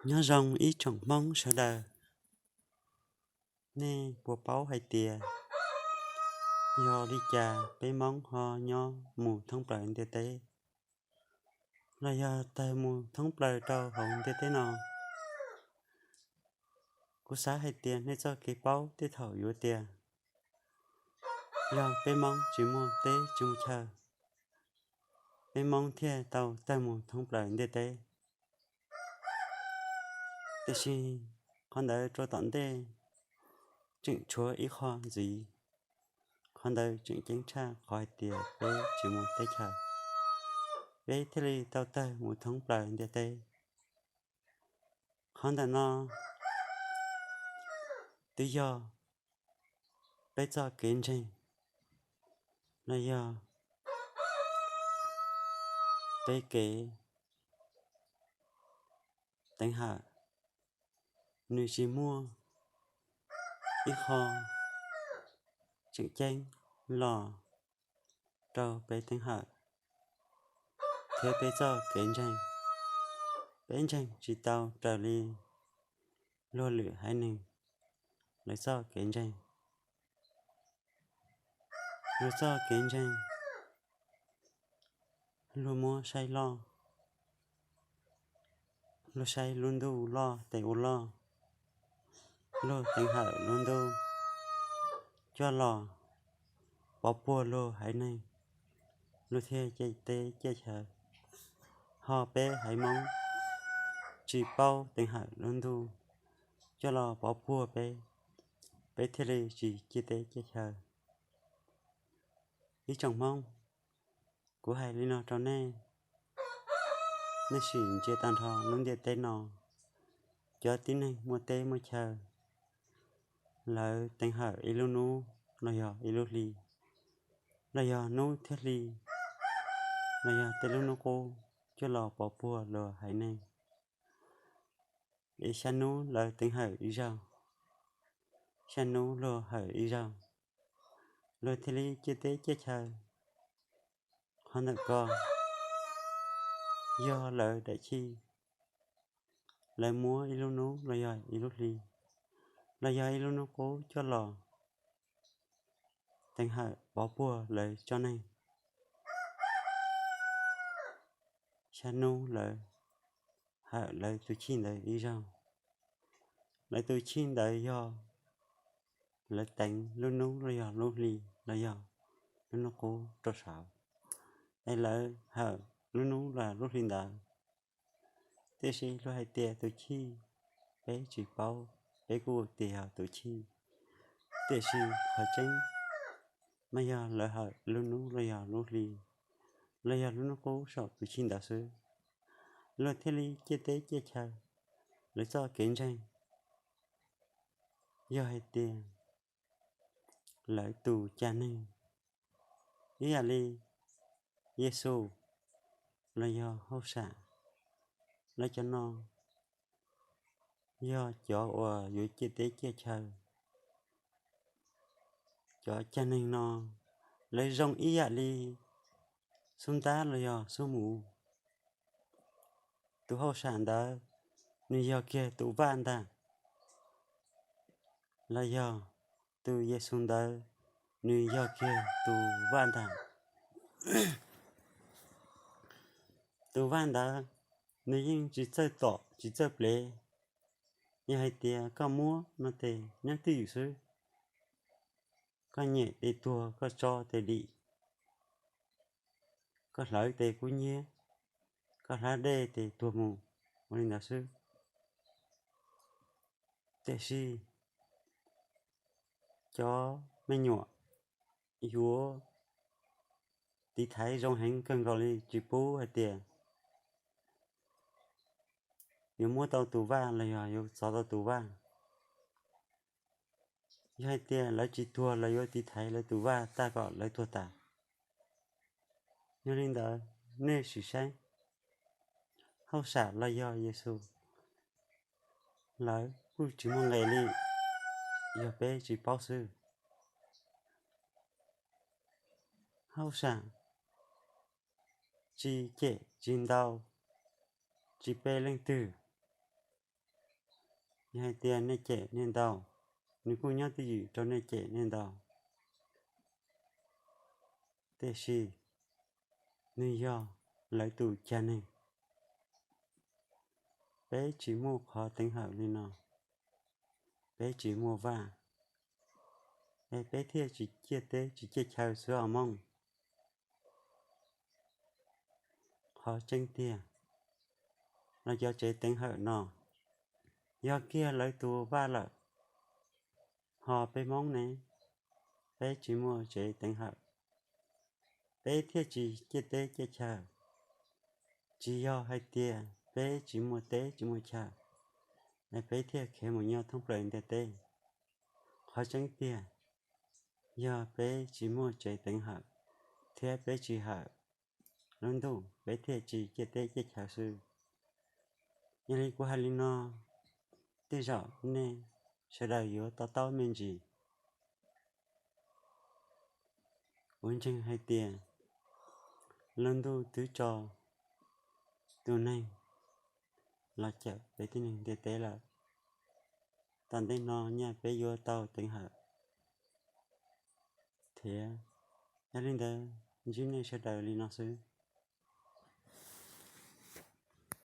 Nyob zoo ib tsoom Hmoob sawv daws, nej puas paub hais tias yog li cas peb Hmoob ho nyob mus thoob plaws ntiaj teb, los yog tawg mus thoob plaws rau hauv ntiaj teb no? Kuv xav hais tias nej txoj kev paub tej thaum yuav tias yog peb Hmoob tsis muaj teb tsis muaj chaw, peb Hmoob thiaj tau tawg mus thoob plaws ntiaj teb. Tiam sis qhov ntawd rau tom ntej tseem tshuav ib qho ntxiv, qhov ntawd tseem ceeb tshaj qhov hais tias peb tsis muaj teb chaw, peb thiaj li tau tawg mus thoob plaws ntiaj teb. Qhov ntawm no twb yog peb txoj kev ntseeg, los yog peb kev teev hawm, nws tsis muaj ib qho tseem ceeb los rau peb teev hawm thiab peb txoj kev ntseeg. Peb ntseeg tsis tau raws li luag lwm haiv neeg lawv txoj kev ntseeg. Luag txoj kev ntseeg, luag muab saib loj, luag saib lub ntuj loj tes ua loj, luag teev hawm lub ntuj coj los pov puag luag haiv neeg, luag thiaj ciaj teb ciaj chaw. Ho peb haiv Hmoob tsis paub teev hawm lub ntuj coj los pov puag peb, peb thiaj li tsis ciaj teb ciaj chaw. Ib tsoom Hmoob, kuv hais li no rau nej, nej sim ntsia tag nrho lub ntiaj teb no, cov tib neeg muaj teb muaj chaw, lawv teev hawm ib lub hnub los yog ib lub hli, los yog hnub thiab hli, los yog tej lub hnub qub coj los pov puag luag haiv neeg. Es xya hnub lawv teev hawm ib zaug, xya hnub luag hawm ib zaug, luag thiaj li ciaj teb ciaj chaw. Qhov ntawm ko yog lawv daim chij, lawv muab ib lub hnub los yog ib lub hli, los yog ib lub hnub qub coj los teev hawm pov puag lawv tsob neeg. Xya hnub lawv hawm lawv tus chij ntawd ib zaug. Lawv tus chij ntawd yog lawv teev lub hnub los yog lub hli los yog lub hnub qub rau saud, es lawv hawm lub hnub los lub hli ntawd. Tiam sis luag hais tias tus chij, peb tsis paub, peb kuj tias yog tus chij. Tiam sis qhov tseeb mas yog lawv hawm lub hnub los yog lub hli, los yog lub hnub qub saum tus chij ntawd xwb, luag thiaj li ciaj teb ciaj chaw. Lawv txoj kev ntseeg yog hais tias lawv tus cag neeg ib yam li Yexus los yog hauj sam, lawv cov no yog cov uas yuav ciaj teb ciaj chaw. Cov cag neeg no lawv zoo ib yam li xub ntab los yog xub muv. Tus hauj sam ntawd nws yog kiag tus vaj ntag, los yog tus Yexus ntawd nws yog kiag tus vaj ntag. Tus vaj ntawd nws yeej tsis txawj tom tsis txawj plev. Yog hais tias koj muab no tes nyob twj ywm xwb, koj nyem tes tuag, koj tso tes dim, koj hlawv tes kub hnyiab, koj hlab dej tes tuag mus, ua li ntawd xwb. Tiam sis cov me nyuam yuav tiv thaiv zoo heev kawg nkaus li, tsis pub hais tias yuav muab tau tus vaj los yog yuav txov tau tus vaj. Yog hais tias lawv tsis tuag, lawv yuav tiv thaiv lawv tus vaj tag kom lawv tuag tas. Yog li ntawd, nej sim saib, hauj sam los yog Yexus, lawv kuj tsis muaj nqis li, yog peb tsis paub xwb. Hauj sam tsis cem tsis ntaus, tsis pe leej twg, Yog hais tias nej cem nej ntaus, nws kuj nyob twj ywm rau nej cem nej ntaus, tiam sis nws yog lawv tus cag neeg. Peb tsis muaj qhov teev hawm li no, peb tsis muaj vaj, es peb thiaj tsis ciaj teb tsis ciaj chaw xwb os Hmoob. Qhov tseeb tiag, los cov tsev teev hawm no yog kiag lawv tus vaj lawm, ho peb Hmoob ne, peb tsis muaj tsev teev hawm, peb thiaj tsis ciaj teb ciaj chaw. Tsis yog hais tias peb tsis muaj teb tsis muaj chaw, es peb thiaj khiav mus nyob thoob plaws ntiaj teb. Qhov tseeb tiag, yog peb tsis muaj tsev teev hawm, thiab peb tsis hawm lub ntuj, peb thiaj tsis ciaj teb ciaj chaw xwb. Yog li kuv hais li no, tej zaum nej sawv daws yuav to taub me ntsis. Kuv ntseeg hais tias lub ntuj twb tso tus neeg los cawm peb tib neeg ntiaj teb lawm. Tom ntej no nyaj peb yuav tau teev hawm thiab. Yog li ntawd, ntsib nej sawv daws li no xwb.